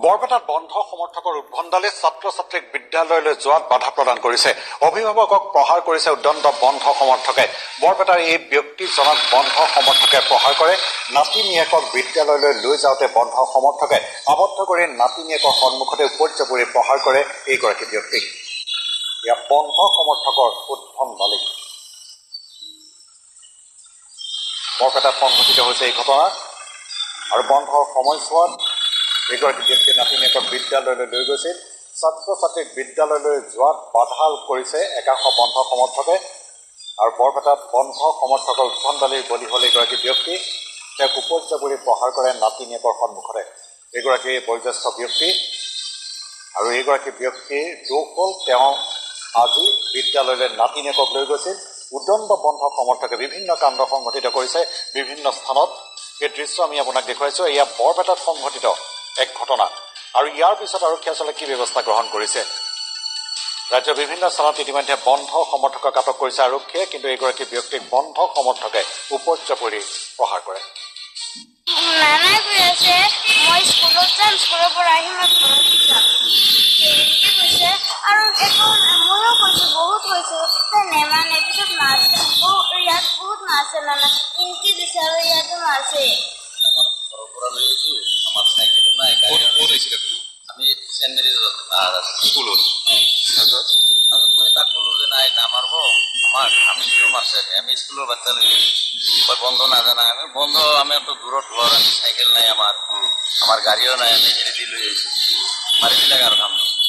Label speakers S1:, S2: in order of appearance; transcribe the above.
S1: বৰপেটাত বন্ধ সমৰ্থকৰ উদ্ভণ্ডালি, ছাত্ৰ ছাত্ৰীক বিদ্যালয়লৈ যোৱাত বাধা প্ৰদান কৰিছে, অভিভাৱকক প্ৰহাৰ কৰিছে উদ্দণ্ড বন্ধ সমৰ্থকে। বৰপেটাৰ এই ব্যক্তিজনক বন্ধ সমৰ্থকে প্ৰহাৰ কৰে। নাতিনীয়েকক বিদ্যালয়লৈ লৈ যাওঁতে বন্ধ সমৰ্থকে আবদ্ধ কৰি নাতিনীয়েকৰ সন্মুখতে উপৰ্যুপৰি প্ৰহাৰ কৰে এইগৰাকী ব্যক্তিক। ইয়াত বন্ধ সমৰ্থকৰ উদ্ভণ্ডালি। বৰপেটাত সংঘটিত হৈছে এই ঘটনা আৰু বন্ধৰ সময়ছোৱাত এইগৰাকী ব্যক্তিয়ে নাতিনীয়েকক বিদ্যালয়লৈ লৈ গৈছিল। ছাত্ৰ ছাত্ৰীক বিদ্যালয়লৈ যোৱাত বাধা আৰোপ কৰিছে একাংশ বন্ধ সমৰ্থকে আৰু বৰপেটাত বন্ধ সমৰ্থকৰ উদ্ভণ্ডালিৰ বলি হ'ল এইগৰাকী ব্যক্তি। তেওঁক উপৰ্যুপৰি প্ৰহাৰ কৰে নাতিনীয়েকৰ সন্মুখতে। এইগৰাকী বয়োজ্যেষ্ঠ ব্যক্তি আৰু এইগৰাকী ব্যক্তিৰ দোষ হ'ল তেওঁ আজি বিদ্যালয়লৈ নাতিনীয়েকক লৈ গৈছিল। উদণ্ড বন্ধ সমৰ্থকে বিভিন্ন কাণ্ড সংঘটিত কৰিছে বিভিন্ন স্থানত। এই দৃশ্য আমি আপোনাক দেখুৱাইছোঁ। এয়া বৰপেটাত সংঘটিত এক ঘটনা আৰু ইয়াৰ পিছত আৰক্ষী আচলতে কি ব্যৱস্থা গ্ৰহণ কৰিছে। ৰাজ্যৰ বিভিন্ন স্থানত ইতিমধ্যে বন্ধ সমৰ্থকক আটক কৰিছে আৰক্ষীয়ে, কিন্তু এইগৰাকী ব্যক্তিক বন্ধ সমৰ্থকে উপৰ্যুপৰি প্ৰহাৰ কৰে।
S2: নানাই কৈ আছে মই স্কুলত যাম, স্কুলৰ পৰা আহি মই ঘৰত যাম এনেকে কৈছে। আৰু একো ময়ো কৈছোঁ, বহুত কৈছোঁ, তাই নেমানে। পিছত মাৰছে, ইয়াত বহুত মাৰছে নানা, ইনকি দিছে আৰু ইয়াতো মাৰছে।
S3: ঘৰৰ পৰা লৈ আহিছোঁ, আমাৰ চাইকেলো নাই।
S4: ক'ত ক'ত আহিছিলে তুমি?
S3: আমি চেণ্ট মেৰিজত
S4: স্কুলত।
S3: তাৰপিছত মই তাক ক'লো যে নাই নামাৰব আমাক, আমি কিয় মাৰছে, আমি স্কুলৰ বাচ্চা লৈ আহিছোঁ। কয় বন্ধ নাজানা, আমি বন্ধ, আমি তো দূৰত ঘৰ, আমি চাইকেল নাই আমাৰ, আমাৰ গাড়ীও নাই, আমি হেৰি দি লৈ আহিছোঁ। মাৰি দিলাক আৰু কামটো।